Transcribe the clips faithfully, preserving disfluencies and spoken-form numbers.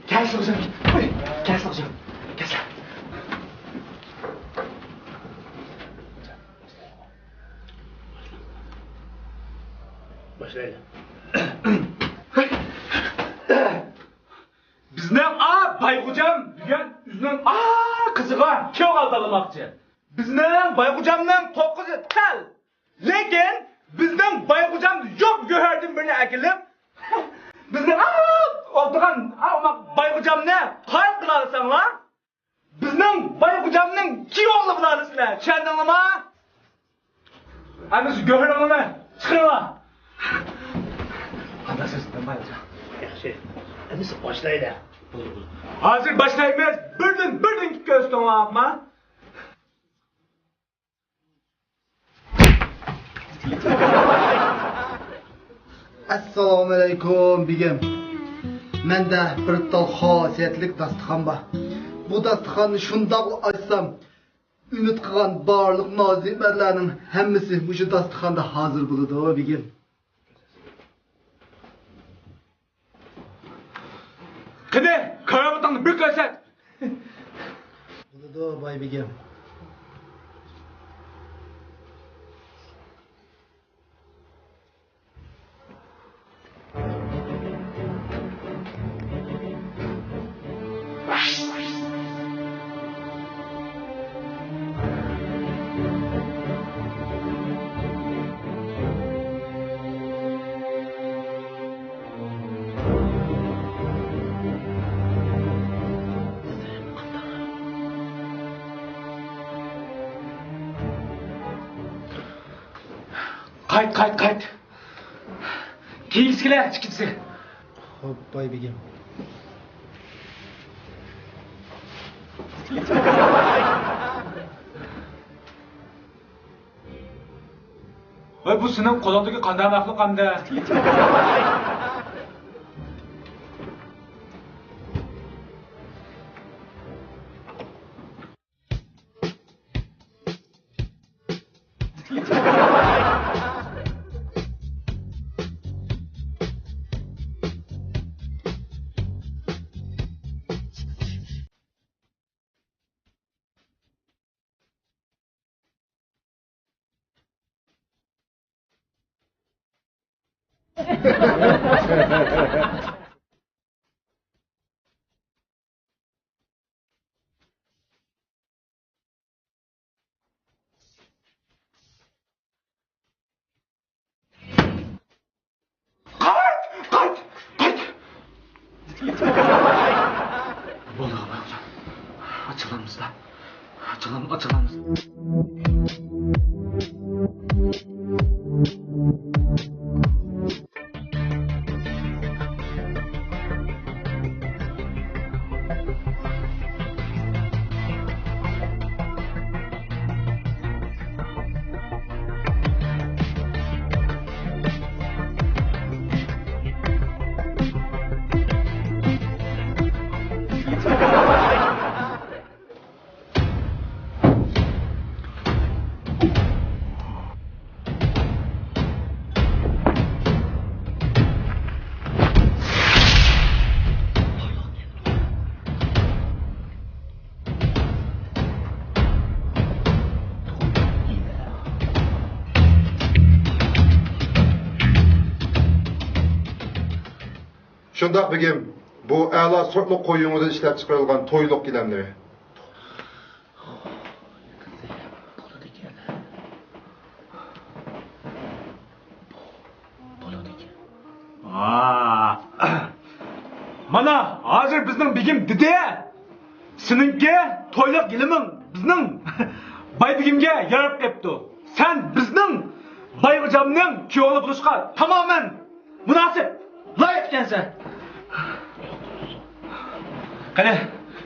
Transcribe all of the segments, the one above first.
كەلسىلە غوجام. ۋاي، كەلسىلە غوجام. كەلسىلە. باشلايلى. بىزنىڭ ئا بايغوجام دېگەن ئۆزىنىڭ ئا قىزىغا كۈيەۋ تاللىماقچى. بىزنىڭ بايغوجامنىڭ توققۇزى تەل. لېكىن بىزنىڭ بايغوجامدا يوق گۆھەردىن بىرنى ئەكېلىپ، بىزنىڭ ئا ئولتۇرغان ئا بايغوجامنى قايىل قىلالىساڭلار، بىزنىڭ بايغوجامنىڭ كۈيەۋ بولالىسىلەر. چۈشەندىڭلارمۇ؟ ئەمىسە گۆھىرىڭلارنى چىقىرىڭلار. قانداق سىز، مەن بايغوجام؟ ياخشى. ئەمىسە باشلايلى. بولدى، بولدى. ھازىر باشلايمىز. بىردىن، بىردىن كۆرسىتىڭلار، ئاقما. ئەسسالامۇئەلەيكۇم، بېگىم. مەندە بىر تال خاسىيەتلىك داستىخان بار. بۇ داستىخاننى شۇنداقلا ئاچسام، ئۈمىد قىلغان بارلىق نازۇ-نېمەتلەرنىڭ ھەممىسى مۇشۇ داستىخاندا ھازىر بولىدۇ، بېگىم. قېنى، كارامىتىڭنى بىر كۆرسەت! بولىدۇ، باي بېگىم. قايت، قايت، قايت. كېيىنكىسى كېلە، ئىككىنچىسى. خوپ، باي بېگىم. ۋاي، بۇ سېنىڭ قولۇڭدىكى قانداق مەخلۇق ئەمدى؟ قايت! قايت! قايت! بولدى، بولدى. ئاچچىقلانمىسىلا. ئاچچىقلان-، ئاچچىقلانمىسىلا. شۇنداق، بېگىم. بۇ ئەلا سورتلۇق قوي يۇڭىدىن ئىشلەپ چىقىرىلغان تويلۇق گىلەملىرى. بولىدىكەن. بولىدىكەن. ھا. مانا، ھازىر بىزنىڭ بېگىم دېدى. سېنىڭكى تويلۇق گىلىمىڭ بىزنىڭ باي بېگىمگە ياراپ قېپتۇ. سەن بىزنىڭ بايغوجامنىڭ كۈيەۋى بولۇشقا تامامەن مۇناسىپ، لايىق ئىكەنسەن. قېنى،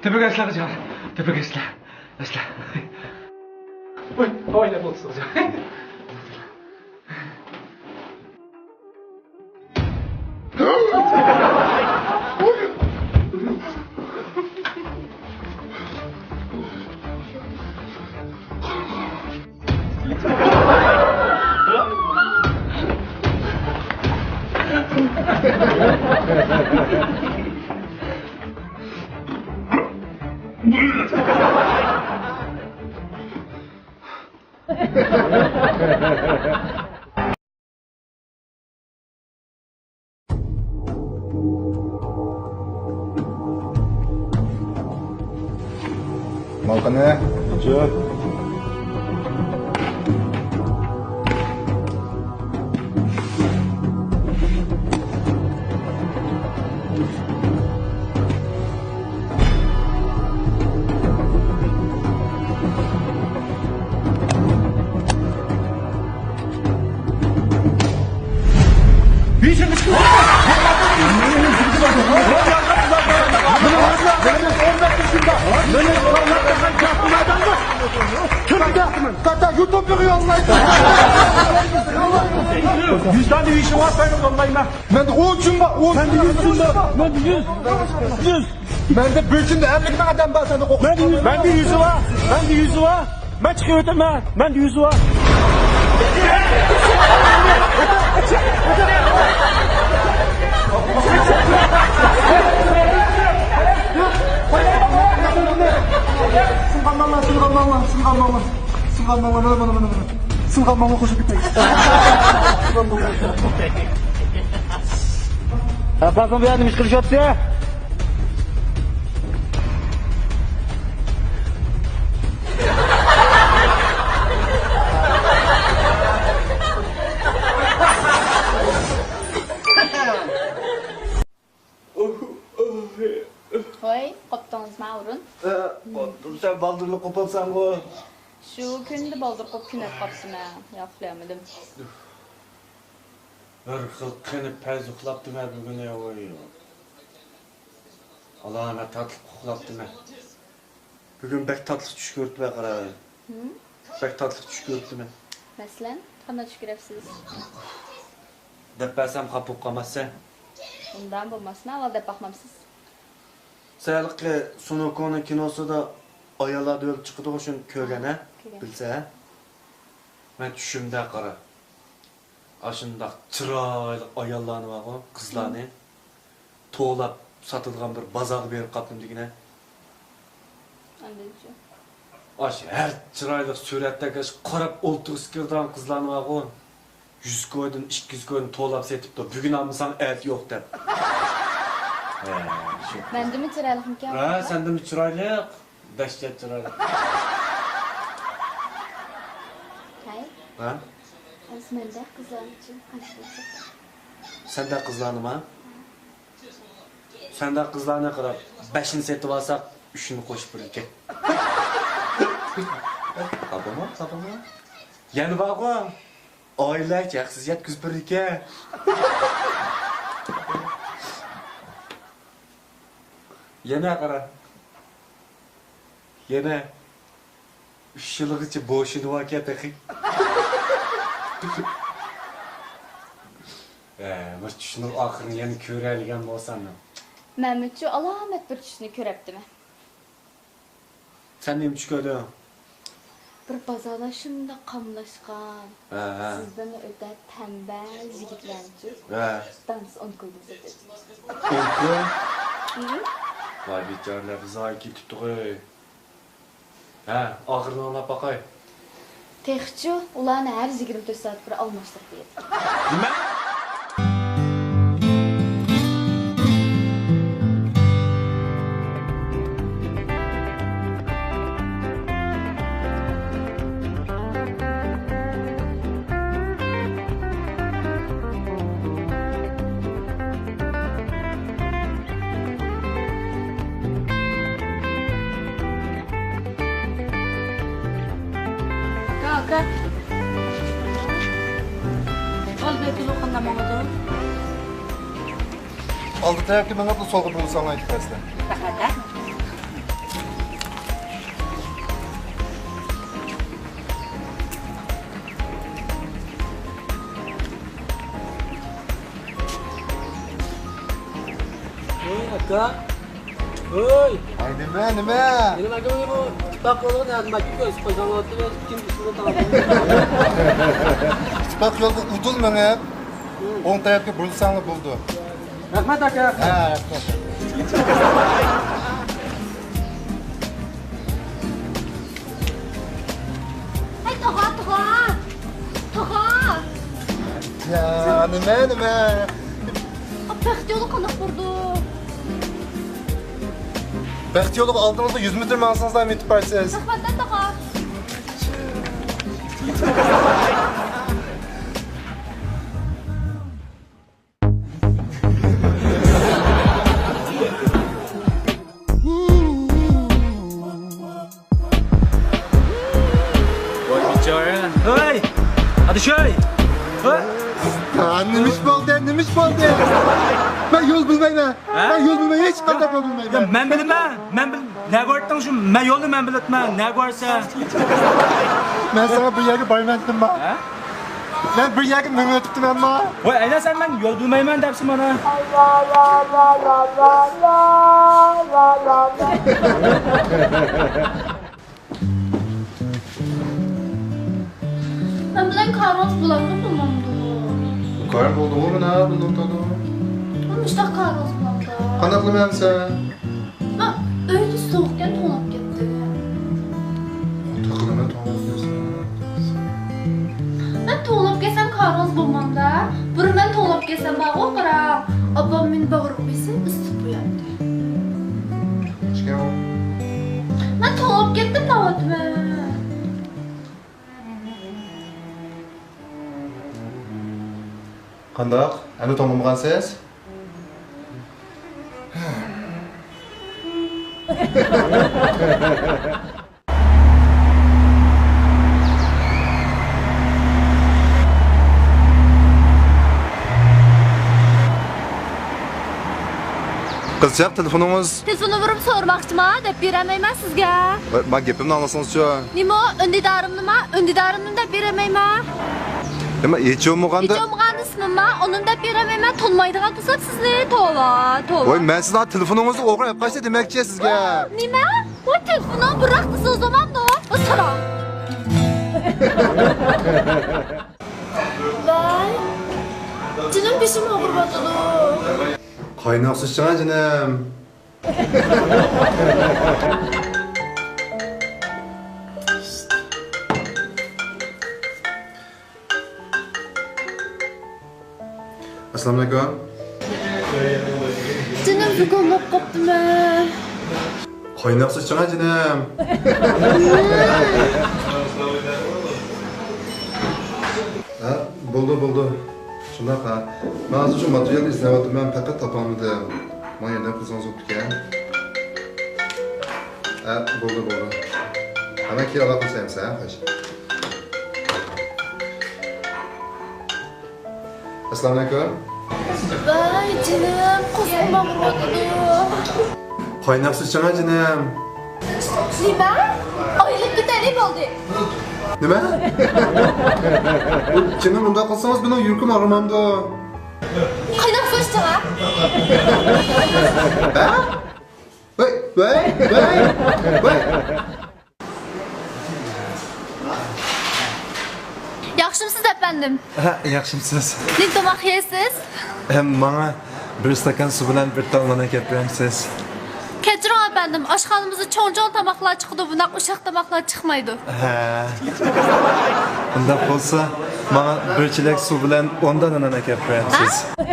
تېپىۋەرسىلە، غوجام. تېپىۋەرسىلە. ۋەسلە. ۋاي، ۋاي، نە بولدى سىزغا؟ مال قېنى؟ Виждан дейиші бар, сәні болмай ма? Менде он күн бар, он күн бар. Менде бөтен әллік адам бар, сәні қоқыс. Менде жүзі бар, менде жүзі бар. Мен чыгып өтемен, менде жүзі бар. Сынған маңла, сынған маңла, сынған маңла. Сынған маңла, мына, мына, мына, мына. Сынған маңла қошып кетейік. Сынған маңла. Апасың бәрін мішкіл шөпсе. ھوي، قوپتىڭىزمۇ ئاۋرۇن؟ ھە، قوپتۇم، سەن بالدۇرلا قوپۇپسەنغۇ. شۇ كۈندە بالدۇر قوپۇپ كۈنەپ قاپتىمەن، ياخشىلىيالمىدىم. بىر خىل قېنىپ پەيز ئۇخلاپتىمەن بۈگۈن، ۋاي. ئالامەت تاتلىق ئۇخلاپتىمەن. بۈگۈن بەك تاتلىق چۈش كۆرۈپتىمەن، قارا. ھىم؟ بەك تاتلىق چۈش كۆرۈپتىمەن. مەسىلەن، قانداق چۈش كۆرەپسىز؟ دەپ بەرسەم خاپا بولۇپ قالماسسەن. ئۇنداق بولماسمۇ، ئاۋۋال دەپ باقمامسىز؟ سەن ھېلىقى سۇنوكونىڭ كىنوسىدا ئاياللار دۇئېلى چىقىدىغۇ، شۇنى كۆرگەن ھە؟ كۆرگەن. بىلسە ھە؟ مەن چۈشۈمدە قارا. ئاشۇنداق چىرايلىق ئاياللارنى بارغۇ، قىزلارنى توۋلاپ ساتىدىغان بىر بازارغا بېرىپ قاپتىم دېگىنە. ئاندىنچۇ؟ ئاشۇ ھەر چىرايلىق سۈرەتتەك ئاشۇ قاراپ ئولتۇرغۇسى كېلىدىغان قىزلارنى بارغۇ، يۈز كويدىن، ئىككى يۈز كويدىن توۋلاپ سېتىپتۇ. بۈگۈن ئالمىساڭ ئەتە يوق دەپ. ھە، شۇ. مەندىنمۇ چىرايلىقمىكەن؟ ھە، سەندىنمۇ چىرايلىق. دەھشەت چىرايلىق. ھەي. ھە؟ ھازىر مەندەك قىزلارنىچۇ قانچە بولسا؟ سەندەك قىزلارنىما؟ سەندەك قىزلارنى قاراپ، بەشنى سېتىۋالساق، ئۈچنى قوشۇپ بېرىدىكەن. تاپىمۇ؟ تاپىمۇ؟ يەنە بارغۇ، ئائىلىلەرگىچە ھەقسىز يەتكۈزۈپ بېرىدىكەن. يەنە قارا. يەنە ئۈچ يىلغىچە بوشىنىۋالغان تېخى. ھە، بىر چۈشنىڭ ئاخىرىنى يەنە كۆرەلىگەن بولسام. مەنمۇچۇ ئالامەت بىر چۈشنى كۆرەپتىمەن. سەن نېمە چۈش كۆردۈڭ؟ بىر بازارلار شۇنداق قاملاشقان. ھە، ھە. سىزدىنمۇ ئۆتە تەمبەل يىگىتلەرچۇ. ھە. دانسا ئونكۇلدىن سېتىۋېتىپتۇ. ئونكۇل؟ ھىم؟ ۋاي بىچارىلەر، بىر زايە كېتىپتىغۇ. ھە، ئاخىرىنى ئاڭلاپ باقاي. تېخىچۇ ئۇلارنى ھەر يىگىرمە تۆت سائەت بىر ئالماشتۇرۇپ بېرىدۇ. نېمە؟ ئاكا، ئاكا. ئالدى تېلېفوندا ماڭىدۇ. ئالدى تەرەپكە مېڭىپ، سولغا بۇرۇلساڭلار يېتىپ بارىسىلەر. رەھمەت، ھە. ۋوي، ئاكا. ۋوي. ھاي، نېمە، نېمە؟ مېنىڭ ئاكام بۇ ئىتتىپاق يولىغا نەدە ماكىن كۆرسىتىپ قويساڭلار، كىم ئىسمىنى تاڭلاپ. ئىتتىپاق يولىغا ئۇدۇل مېڭىپ، ئوڭ تەرەپكە بۇرۇلساڭلار بولىدۇ. رەھمەت، ئاكا. ھە، رەھمەت. نېمە، نېمە؟ بەخت يولى قانداق بارىدۇ؟ بەخت يولىغا ئالدىڭىزغا يۈز مېتىر ماڭسىڭىزلا يېتىپ بارىسىز. رەھمەت، تاغا. ۋاي بىچارە. ھەي! ئادىشاي! ھە؟ ھە، نېمە ئىش بولدى؟ نېمە ئىش بولدى؟ مەن يول بىلمەيمەن. ھە؟ مەن يول بىلمەيمەن، ھېچقانداق يول بىلمەيمەن. يا، مەن بىلىمەن. مەن بىل-، نەگە باراتتىڭ شۇ؟ مەن يولنى مەن بىلىپتىمەن. نەگە بارسەن؟ مەن ساڭا بىر يەرگە بارىمەن دېدىمما؟ ھە؟ مەن بىر يەرگە مېڭىۋېتىپتىمەنما؟ ۋاي، ئەينە سەن مەن يول بىلمەيمەن دەپسەن مانا. مەن بىلەن كارىڭىز بولامدۇ، بولمامدۇ؟ كارىڭ بولدىغۇ مانا بۇ نۇقتادا. مۇشۇنداق كارىڭىز بولامدۇ؟ قانداق قىلىمەن سەن؟ مەن ئۆيدە سوغۇقكەن توڭلاپ كەتتىم. تاقىلىمەن توڭلاپ كەتسەم. مەن توڭلاپ كەتسەم كارىڭىز بولمامدا. بۇرۇن مەن توڭلاپ كەتسەم بارغۇ، قاراڭ. ئاپام مېنى باغرىغا بېسىپ ئىسسىتىپ قوياتتى. مەن توڭلاپ كەتتىم دەۋاتىمەن. قانداق؟ ئەمدى توڭلىمىغانسىز؟ قىزچاق، تېلېفونىڭىز؟ تېلېفون نومۇرۇمنى سورىماقچىما؟ دەپ بېرەلمەيمەن سىزگە. ۋاي، ما گېپىمنى ئاڭلىسىڭىزچۇ؟ نېمە ئۇ؟ ئۈندىدارىمنىما؟ ئۈندىدارىمنى دەپ بېرەلمەيمەن. نېمە، ھېچ بولمىغاندا؟ ھېچ بولمىغاندا ئىسمىمما؟ ئۇنىمۇ دەپ بېرەلمەيمەن. تونۇمايدىغان تۇرسام سىزنى. توۋا، توۋا. ۋاي، مەن سىزنىڭ تېلېفونىڭىزنى ئوغرى ئېلىپ قاچتى دېمەكچى سىزگە. نېمە؟ ۋاي، تېلېفوننىڭ بىراق دېسىڭىز بولمامدۇ؟ ۋاي، ساراڭ. ۋاي، جېنىم بېشىم ئاغرىۋاتىدۇ. قايناق سۇ ئىچىڭە جېنىم. ئەسسالامۇئەلەيكۇم. جېنىم زۇكاملاپ قاپتىمەن. قايناق سۇ ئىچىڭە جېنىم. ھە، بولدى، بولدى. شۇنداق، ھە. مەن ھازىر شۇ ماتېرىيالنى ئىزدەۋاتىمەن، پەقەت تاپالمىدىم. ماڭا ياردەم قىلسىڭىز بوپتىكەن. ھە، بولدى، بولدى. ھە، مەن كېيىن ئالاقىلىشايمىز، ھە، خوش. ئەسسالامۇئەلەيكۇم. ۋاي جېنىم، قورسىقىم ئاغرىۋاتىدۇ. قايناق سۇ ئىچىڭە جېنىم. نېمە؟ ئايرىلىپ كېتەيلى بولدى. نېمە؟ جېنىم، ئۇنداق قىلسىڭىز مېنىڭ يۈرىكىم ئاغرىمامدۇ؟ قايناق سۇ ئىچىڭە. ھە؟ ۋاي، ۋاي، ۋاي، ۋاي. ياخشىمسىز، ئەپەندىم؟ ھە، ياخشىمسىز؟ نېمە تاماق يەيسىز؟ ھەم ماڭا بىر ئىستاكان سۇ بىلەن بىر تال نان ئەكەپ بېرەمسىز؟ كەچۈرۈڭ، ئەپەندىم، ئاشخانىمىزدا چوڭ-چوڭ تاماقلار چىقىدۇ، بۇنداق ئۇششاق تاماقلار چىقمايدۇ. ھە. ئۇنداق بولسا، ماڭا بىر چېلەك سۇ بىلەن ئون دانە نان ئەكەپ بېرەمسىز؟ ھە؟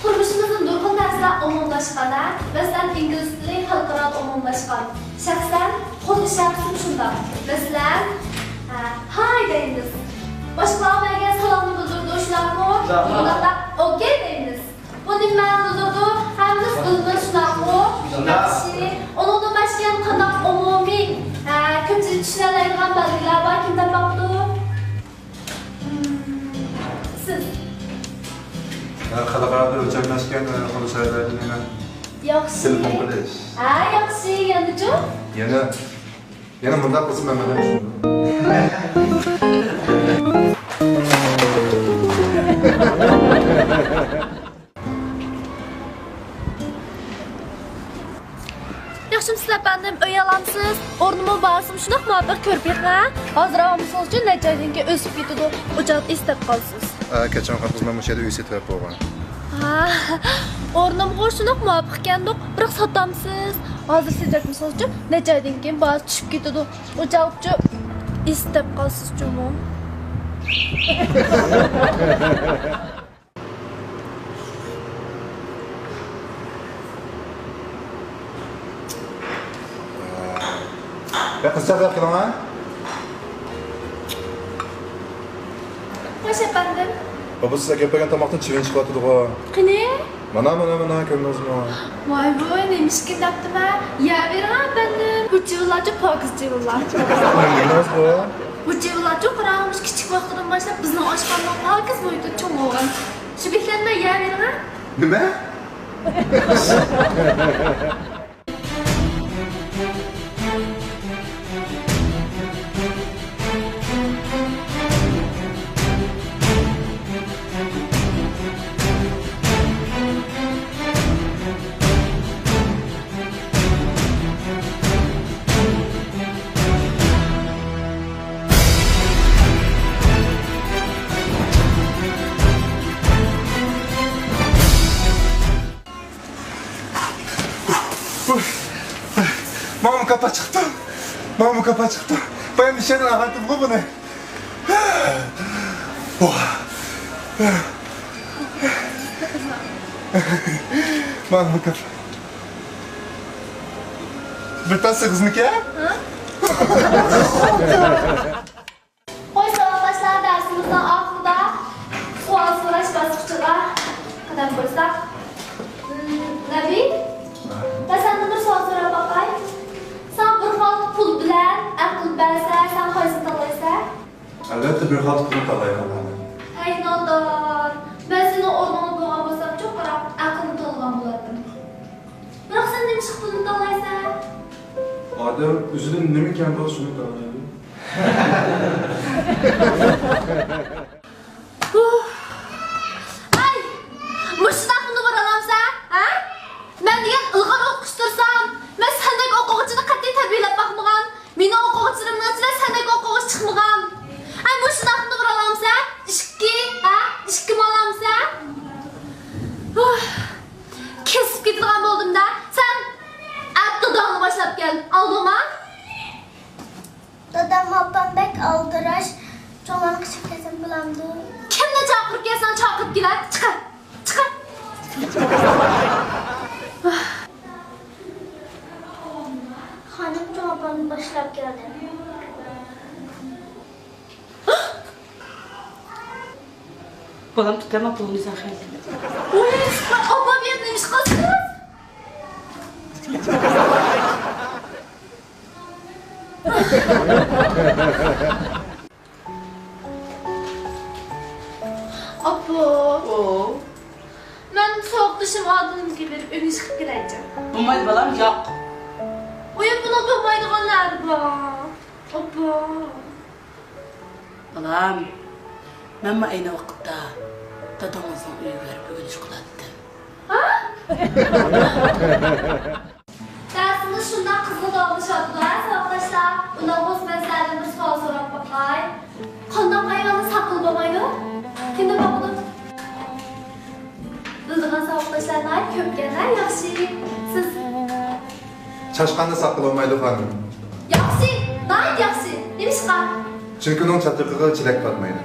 تۇرمۇشىمىزدا نۇرغۇن نەرسىلەر ئومۇملاشقان، ھە؟ مەسىلەن، ئىنگلىز تىلى خەلقئارادا ئومۇملاشقان. شەخسەن، قول ئىشارىسىمۇ شۇنداق. مەسىلەن، ھە، ھاي دەيمىز. باشقىلارغا بەرگەن سالامنى بىلدۈرىدۇ، شۇنداقمۇ؟ شۇنداق. بۇنداقتا ئوكەي دەيمىز. بۇ نېمە مەنىنى بىلدۈرىدۇ؟ ھەممىمىز بىلىمىز، شۇنداقمۇ؟ شۇنداق. ياخشى. ئۇنىڭدىن باشقا يەنە قانداق ئومۇمىي، ھە، كۆپچىلىك چۈشىنەلەيدىغان بەلگىلەر بار، كىم تاپاپتۇ؟ سىز. خەلقئارادا ئۆلچەملەشكەن، ئە، قول ئىشارىلەردىن يەنە. ياخشى. تېلېفون قىلىش. ھە، ياخشى. يەنىچۇ؟ يەنە، يەنە مۇنداق قىلسا مەن مانا شۇنداق. ياخشىمۇسىز ئەپەندىم، ئۆي ئالامسىز؟ ئورنۇممۇ بارسىمۇ شۇنداق مۇۋاپىق كۆرۈپ بېقىڭ ھە. ھازىر ئالمىسىڭىزچۇ نەچچە ئايدىن كېيىن ئۆسۈپ كېتىدۇ. ئۇ چاغدا ئىستەپ قالىسىز. ھە، كەچۈرۈڭ خانىم قىز، مەن مۇشۇ يەردە ئۆي سېتىۋەپ بولغان. ھە، ئورنۇمغۇ شۇنداق مۇۋاپىق ئىكەندۇق، بىراق ساتامسىز؟ ھازىر سېتىۋەتمىسىڭىزچۇ نەچچە ئايدىن كېيىن باھاسى چۈشۈپ كېتىدۇ. ئۇ چاغدىچۇ ئىستەپ قالسىز جۇمۇ. يا قىزچاق، بۇياققا كېلىڭە. خوش ئەپەندىم. بابا، سىز ئەكەپ بەرگەن تاماقتىن چىۋىن چىقىۋاتىدىغۇ. قېنى؟ مانا، مانا، مانا، كۆردىڭىزمۇ؟ ۋاي ۋۇي، نېمىشقا دەپتىمەن؟ يەۋېرىڭ ئەپەندىم. بۇ چىۋىنلارچۇ پاكىز چىۋىنلار. نېمىڭىز بۇ؟ بۇ چىۋىنلارچۇ قاراڭغۇ، مۇشۇ كىچىك ۋاقتىدىن باشلاپ بىزنىڭ ئاشخانىنىڭ پاكىز مۇھىتىدا چوڭ بولغان. شۇ بىكەننى يەۋېرىڭە. نېمە؟ ماڭا مۇكاپات چىقىپتۇ. ماڭا مۇكاپات چىقىپتۇ. بايام نىشاندىن ئاغرىتتىمغۇ بۇنى. ماڭا مۇكاپات. بىر تال سېغىزنىكى؟ ھە؟ خوش، ساۋاقداشلار، دەرسىمىزنىڭ ئاخىرىدا سوئال سوراش باسقۇچىغا قەدەم قويساق. مم، نەبى، مەن سەندىن بىر سوئال سوراپ باقاي. ساڭا بىر خالتا پۇل بىلەن ئەقىل بەرسە، سەن قايسىنى تاللايسەن؟ ئەلۋەتتە، بىر خالتا پۇلنى تاللايمەن. ھەي، نادان! مەن سېنىڭ ئورنۇڭدا بولغان بولسامچۇ، بىراق ئەقىلنى تاللىغان بولاتتىم. بىراق سەن نېمىشقا پۇلنى تاللايسەن؟ ئادەم ئۆزىدىن نېمە كەم بولسا، شۇنى تاللايدۇ. ھەي! مۇشۇنداقمۇ بولالامسەن، ھە؟ مەن دېگەن ئىلغار ئوقۇشتۇرسام، مەن سەندەك ئوقۇغۇچىنى قەتئىي تەربىيەلەپ باقمىغان. مېنىڭ ئوقۇغۇچىلىرىمنىڭ ئىچىدە سەندەك ئوقۇغۇچى چىقمىغان. ھەي، مۇشۇنداقمۇ بولالامسەن؟ ئىككى، ھە؟ ئىككىمۇ ئالامسەن؟ كېسىپ كېتىدىغان بولدۇم-دە. سەن ئەتە داڭنى باشلاپ كەل. ئالدىڭما؟ دادام، ئاپام بەك ئالدىراش، چوڭلارنى قىچىپ كەلسەم بولامدۇ؟ كىمنى چاقىرىپ كەلسەڭ چاقىرىپ كېلە، چىقار، چىقار. خانىم، چوڭ ئاپامنى باشلاپ كەلدىم. بالام، تۇتۇۋەرمە، پۇلۇمنى سەن خەجلە. ۋاي، ئاپام يەنە نېمە ئىش قىلسىڭىز؟ ئاپا. ئو. مەن ساۋاقدىشىم ئادىلنىڭكىگە بېرىپ ئۆگىنىش قىلىپ كېلەيچۇ. بولمايدۇ بالام، ياق. ئۇيۇم بۇنىڭ بولمايدىغان نەدە بار؟ ئاپا. بالام، مەنمۇ ئەينى ۋاقىتتا دادىڭىزنىڭ ئۆيىگە بېرىپ ئۆگىنىش قىلاتتىم. ھە؟ دەرسىمىز شۇنداق قىزغىن داۋاملىشىۋاتىدۇ، ھە، ساۋاقداشلار؟ ئۇنداق بولسا مەن سىلەردىن بىر سوئال سوراپ باقاي. قانداق ھايۋاننى ساققىلى بولمايدۇ؟ كىمدىن باقىدۇ؟ بىلىدىغان ساۋاقداشلار ناھايىتى كۆپكەن، ھە، ياخشى. سىز؟ چاشقاننى ساققىلى بولمايدۇ، خانىم. ياخشى، ناھايىتى ياخشى. نېمىشقا؟ چۈنكى ئۇنىڭ چاتىقىغا چېلەك پاتمايدۇ.